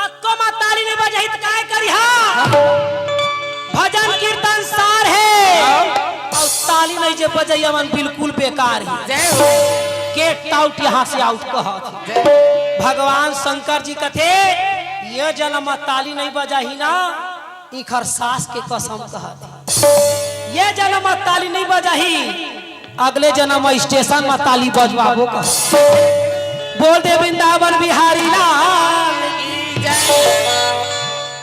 अक्को मा ताली नहीं बजाही त काय करिहा? भजन कीर्तन सार हे। हाँ। अउ ताली नहीं जे बजइया मन बिल्कुल बेकार हे। जय हो। Get out, यहाँ से out कहत हे। जय हो। भगवान शंकर जी कथे, ये जनम मा ताली नहीं बजाही ना, इखर सास के कसम कहत हे। ये जनम मा ताली नहीं बजाही, अगले जनम म स्टेशन म ताली बजवाबो का। बोल दे वृंदावन बिहारी लाल की जय।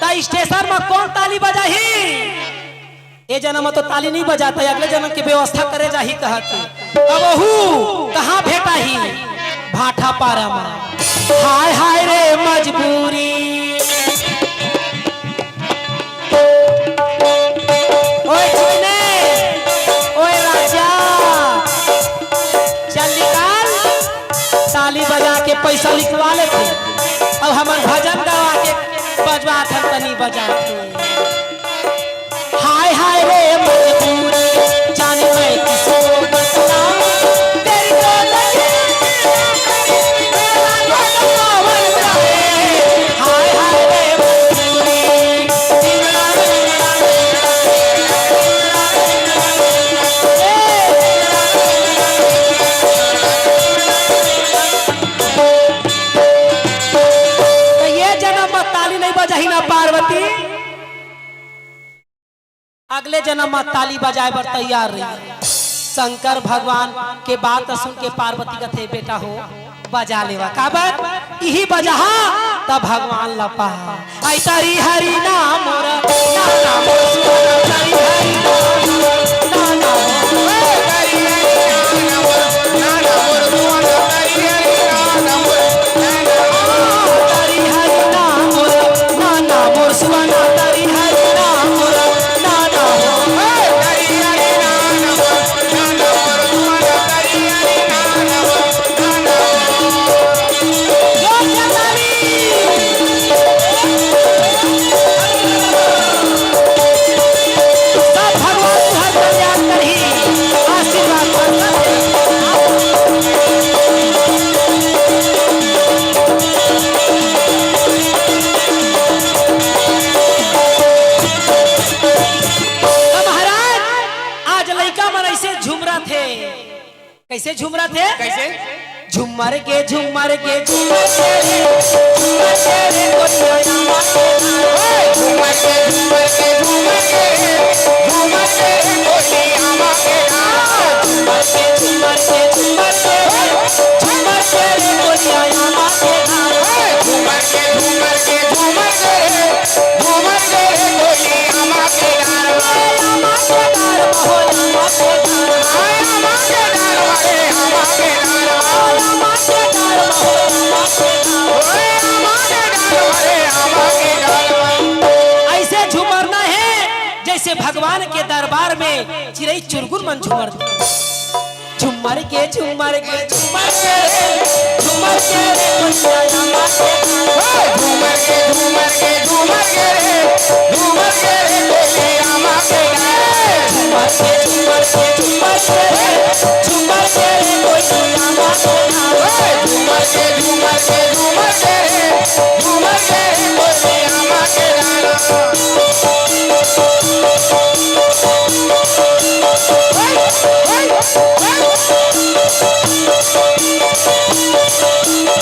त स्टेशन म कोन ताली बजाही? ए जनम म तो ताली नहीं बजात हे, अगले जनम के व्यवस्था करे जाही कहत हे। अब ओहू कहाँ भेटाही? भाठा पारा म। हाय हाय रे मजबूरी। ओए चिकने, ओए राजा, चल निकाल, ताली बजा के पैसा लिखवा लेथे, अउ हमर भजन गवा के बजवा थन तनी बजा के। हाय हाय रे मजबूरी, जाने मैं किसको बतलाऊं, तेरी तो लगे हाय हाय रे मजबूरी। त ये जनम म ताली नहीं बजाही ना पार्वती, अगले जनम म ताली बजाए बर तैयार रही। शंकर भगवान के बात सुन के पार्वती कथे, "बेटा हो, बजा लेवा।" काबर? इही बजाहा त भगवान ल पाहा। ऐ तरी हरी ना मोरा, ना ना मोर सुना, तरी हरी ना मोरा, ना ना मोर, ए, तरी हरी ना मोरा, ना ना मोर सुना, तरी हरी ना मोरा, ना ना मोर, तरी हरी ना मोरा, ना ना मोर सुना, तरी हरी ना मोरा, ना ना मोर, ए, तरी हरी ना मोरा। सब भगवान तुहर कल्याण करही, आशीर्वाद बरसत हे। त महाराज, आज लइका मन अइसे झुमरत हे। कइसे झुमरत हे? कइसे? झुमर के, झुमर के, झुमर के रे, झुमर के रे, गोरिया रामा के। ओए! झुमर के, झुमर के, झुमर के रे, झुमर के रे, गोरिया रामा के। झुमर के, झुमर के, झुमर के रे, झुमर के रे, गोरिया रामा के। ओए! झुमर के, झुमर के, झुमर के रे, झुमर के रे, गोरिया रामा के। ओए, रामा के। अइसे झुमरना हे, जइसे भगवान के दरबार में चिरई चुरगुन मन झुमरथे। झुमर के, झुमर के, झुमर के, झुमर के रे, गोरिया रामा के। हे, झुमर के, झुमर के, झुमर के रे, झुमर के रे, गोरिया रामा के। झुमर के, झुमर के, झुमर के रे, झुमर के रे, गोरिया रामा के। त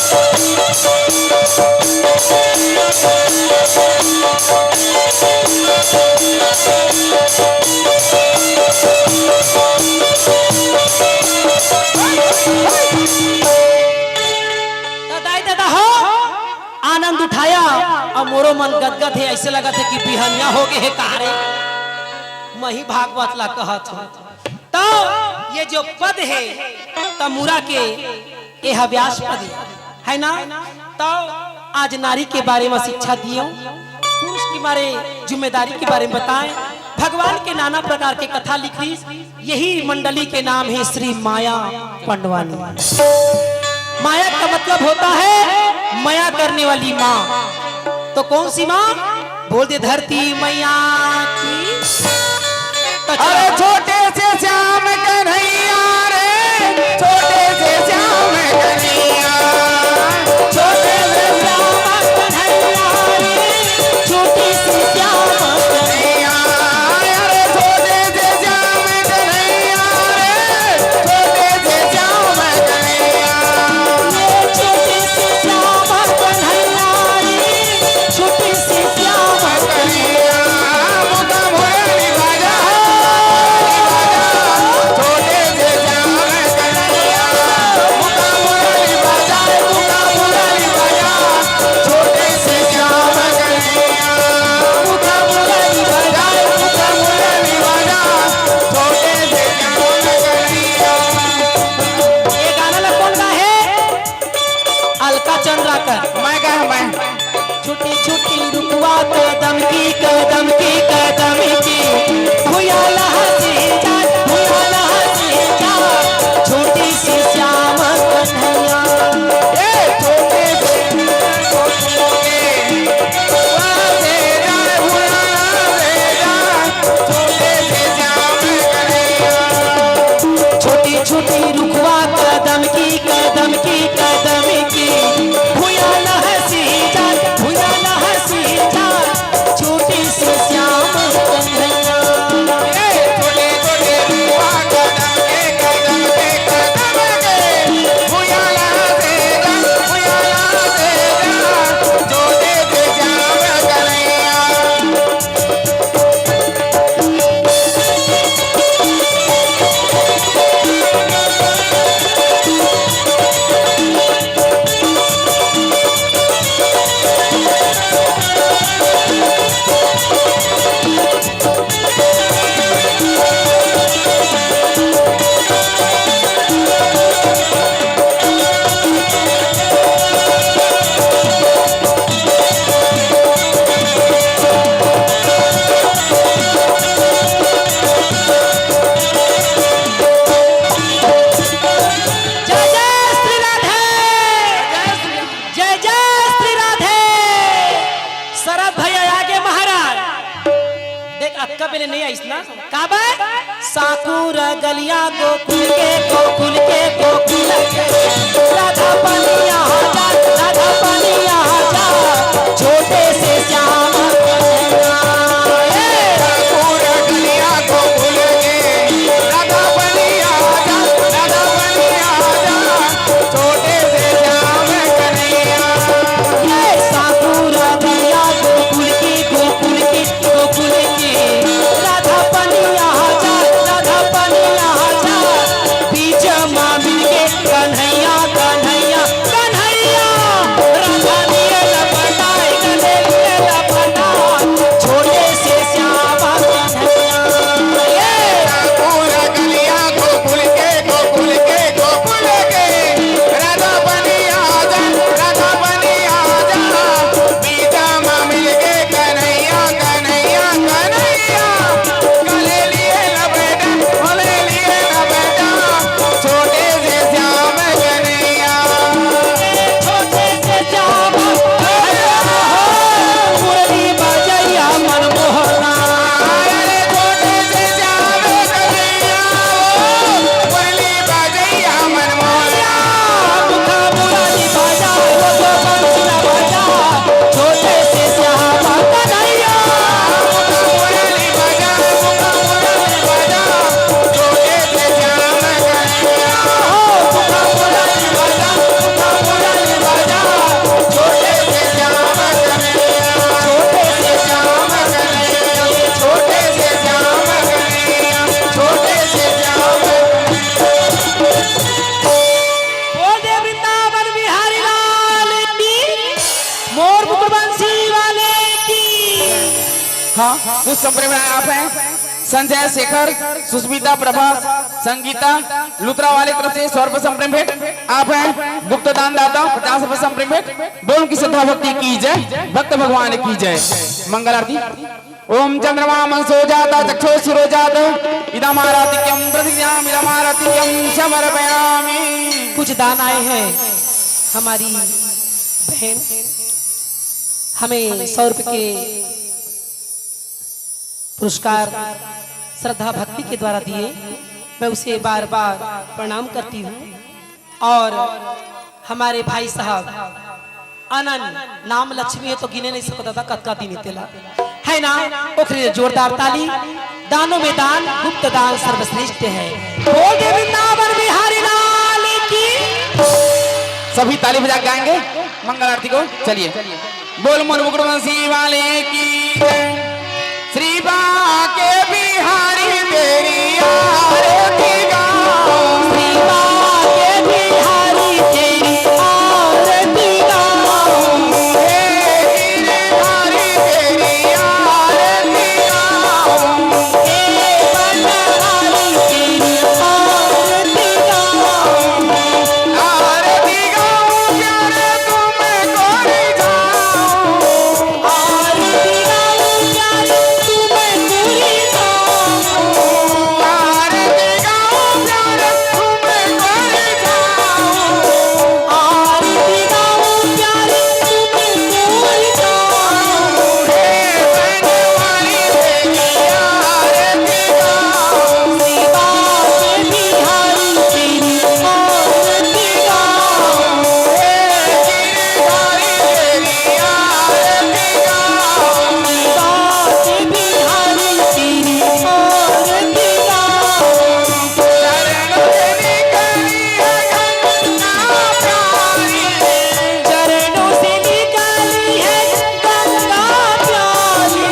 दाई ददा हो, आनंद उठाया, अउ मोरो मन गदगद हे, अइसे लगत हे कि बिहनिया हो गे हे का रे। मही भागवत ला कहत हंव। त ये जो पद हे, त मुरा के एहा व्यास पद हे, है ना? त आज नारी के बारे म शिक्षा दिएंव, पुरुष के बारे जिम्मेदारी के बारे म बताएंव, भगवान के नाना प्रकार के कथा लिखिस, यही मंडली के नाम हे श्री माया पंडवानी। माया का मतलब होता है मया करने वाली माँ। तो कौन सी माँ? बोल दे धरती मैया की। तो चलो। अरे छोटे से श्याम कन्हैया रे, छोटे से श्याम कन्हैया, छोटे से श्याम कन्हैया रे, छोटे से श्याम कन्हैया, अरे छोटे से श्याम कन्हैया रे, छोटे से श्याम कन्हैया। ये छोटे से श्याम कन्हैया रे, छोटे से श्याम कन्हैया। मुका मुरली बजा, छोटे से श्याम कन्हैया। मुका मुरली बजा, मुका मुरली बजा, छोटे से श्याम कन्हैया। मुका मुरली बजा, मुका मुरली बजा, छोटे से श्याम कन्हैया। ये गाना ला कौन गा हे? अलका चंद्राकर। मैं गा, मैं। छोटी छोटी रुखवा कदम की, कदम की, कदम की, भुइयां लहसी जाए, भुइयां लहसी जाए, छोटी सी श्याम कन्हैया। ए, छोटी सी छोटी छोटी रुखवा कदम की, कदम की, कदम की, भुइयां लहसी जाए, भुइयां लहसी जाए, छोटी सी श्याम कन्हैया। ए, छोटी छोटी रुखवा कदम के, कदम के, कदम के, भुइयां लहसी जाए, भुइयां लहसी जाए, छोटी सी श्याम कन्हैया। जय जय श्री राधे। जय जय श्री राधे। शरद भैया आगे महाराज। देख, अतका बेले नइ आइस ना। काबर? साकुर गलिया गोकुल के, गोकुल के, गोकुल के। राधा पनिया जा, राधा पनिया जा। छोटे से श्याम कन्हैया। ए, साकुर गलिया गोकुल के। राधा पनिया जा, राधा पनिया जा। छोटे से श्याम कन्हैया। ये साकुर गलिया गोकुल की, गोकुल की, गोकुल की। राधा पनिया जा, राधा पनिया जा। बीच मा मिलके कन्हैया, कन्हैया। मोर मुकुटवंशी वाले की। हाँ, कुछ संप्रेम आप हैं, संजय, शेखर, सुस्मिता, प्रभास, संगीता, लुथरा वाले तरफ से सौ रुपए संप्रेम भेंट। आप हैं गुप्त दान दाता, पचास रुपए संप्रेम भेंट। बोल की श्रद्धा भक्ति की जय, भक्त भगवान की जय। मंगल आरती। ओम चंद्रमा मंसो जात चक्षुषुरो जात इदमाराधिक्यम प्रतिज्ञाम इदमाराधिक्यम समर्पयामि। कुछ दान आए हैं हमारी बहन, हमें सौ रुपए के पुरस्कार श्रद्धा भक्ति के द्वारा दिए। मैं उसे बार बार प्रणाम करती हूँ। और हमारे भाई साहब आनंद, नाम लक्ष्मी है तो गिने नहीं सको दादा, कतका दिन तेला है ना। ओखरे जोरदार ताली। दानों में दान, गुप्त दान सर्वश्रेष्ठ है। बोल दे वृंदावन बिहारी लाल की। सभी ताली बजा के गाएंगे मंगल आरती को। चलिए, बोल मोर मुकुटवंशी वाले की जय। श्री बांके बिहारी तेरी आरती गाऊं। श्री बांके बिहारी तेरी आरती गाऊं। हे गिरधारी तेरी आरती गाऊं। हे बनवारी तेरी आरती गाऊं। आरती गाऊं प्यारे तुमको रिझाऊं। आरती गाऊं प्यारे तुमको रिझाऊं। आरती गाऊं प्यारे तुमको रिझाऊं। आरती गाऊं प्यारे तुमको रिझाऊं। हे बनवारी तेरी आरती गाऊं। श्री बांके बिहारी तेरी आरती गाऊं। हे गिरधारी तेरी आरती गाऊं। श्री बांके बिहारी तेरी आरती गाऊं। चरणों से निकली है गंगा प्यारी। चरणों से निकली है गंगा प्यारी।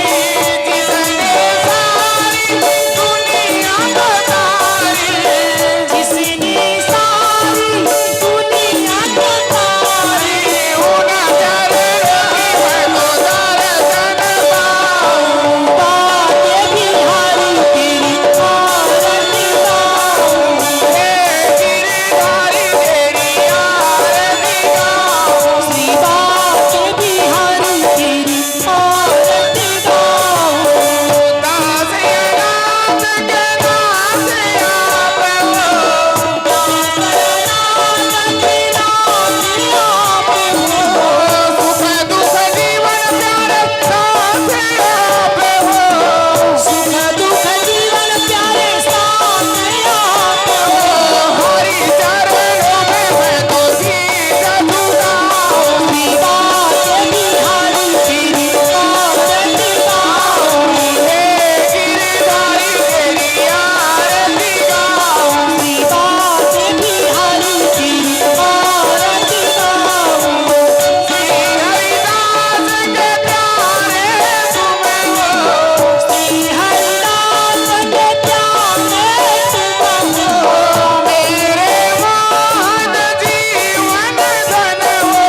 जिसने सारी दुनिया को तारी। जिसने सारी दुनिया को तारी। उन चरणों की मैं तो दर्शन पाऊं। बांके बिहारी तेरी आरती गाऊं। हे गिरधारी तेरी आरती गाऊं। श्री बांके बिहारी तेरी आरती गाऊं। दास या नाथ के नाथ आप हो। दास या नाथ के नाथ आप हो। सुख दुख जीवन प्यारे साथ आप हो। सुख दुख जीवन प्यारे साथ आप हो। हरि चरणों में मैं तो शीश झुकाऊं। श्री बांके बिहारी तेरी आरती गाऊं। हे गिरधारी तेरी आरती गाऊं। श्री बांके बिहारी तेरी आरती गाऊं। श्री हरिदास के प्यारे तुम हो। श्री हरिदास के प्यारे तुम हो। मेरे मोहन जीवन धन हो।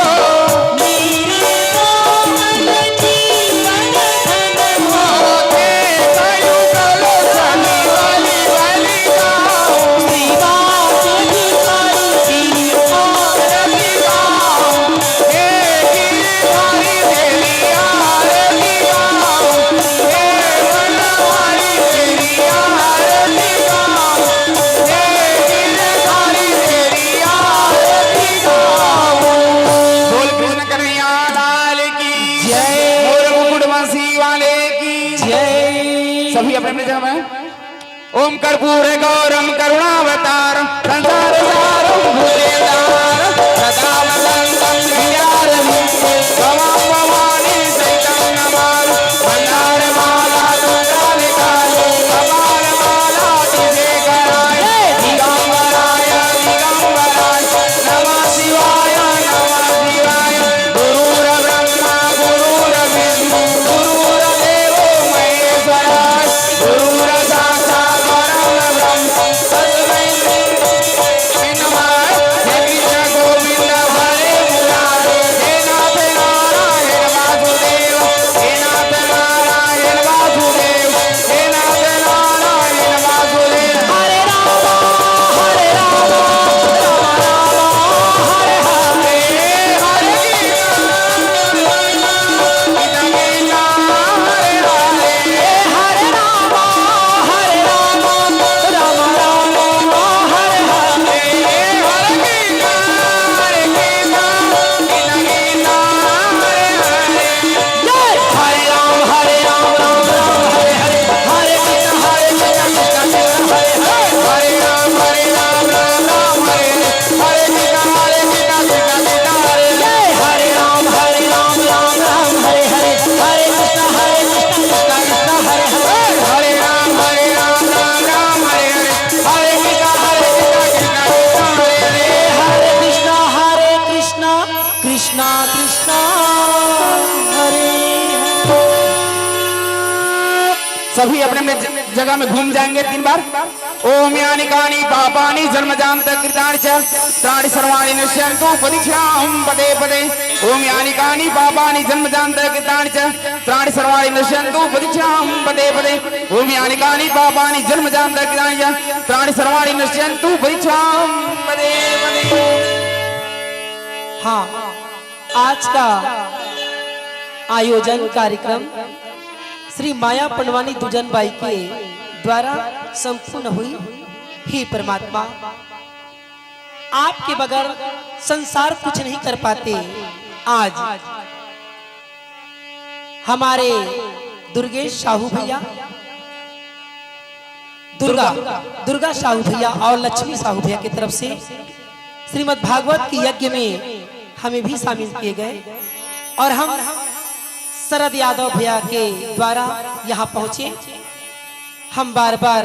मेरे मोहन जीवन धन हो। देखा युगल सनी बलि बलि गाऊं। श्री बांके बिहारी तेरी आरती गाऊं। हे गिरधारी तेरी आरती गाऊं। हे बनवारी तेरी आरती गाऊं। हे गिरधारी तेरी आरती गाऊं। बोल कृष्ण कन्हैया लाल की जय। मोर मुकुटवंशी वाले की जय। सभी अपने अपने जगह में। ओम कर्पूर गौरम करुणावतारम संसार सारम भूतेतारम सदा वसंतम हृदयारविंदे भवाम भवानी सहितं नमामि। मंदार माला संकालिकाले कपाल माला अभिषेकराय दिगंबराय दिगंबराय नमः शिवाय नमः शिवाय। गुरुर्ब्रह्मा गुरुर्विष्णु गुरुर्देवो महेश्वरा। गुरुर्साक्षात् परं ब्रह्म तस्मै श्री गुरवे नमः। हे ना कृष्णा हरे। सभी अपने अपने ज- जगह में घूम जाएंगे तीन बार। ओम यानि कानि पापानि जन्मजात कृतानि च त्राणि सर्वाणि नश्यन्तु पदीक्षां पदे पदे। ओम यानि कानि पापानि जन्मजात कृतानि च त्राणि सर्वाणि नश्यन्तु पदीक्षां पदे पदे। ओम यानि कानि पापानि जन्मजात कृतानि च त्राणि सर्वाणि नश्यन्तु पदीक्षां पदे पदे। हाँ, आज का आयोजन कार्यक्रम श्री माया पंडवानी दुजन बाई के द्वारा संपूर्ण हुई। हे परमात्मा, आपके बगैर संसार कुछ नहीं कर पाते। आज हमारे दुर्गेश साहू भैया, दुर्गा दुर्गा साहू भैया और लक्ष्मी साहू भैया की तरफ से श्रीमद् भागवत के यज्ञ में हमें भी शामिल किए गए और हम शरद यादव भैया के द्वारा यहाँ पहुँचे। हम बार बार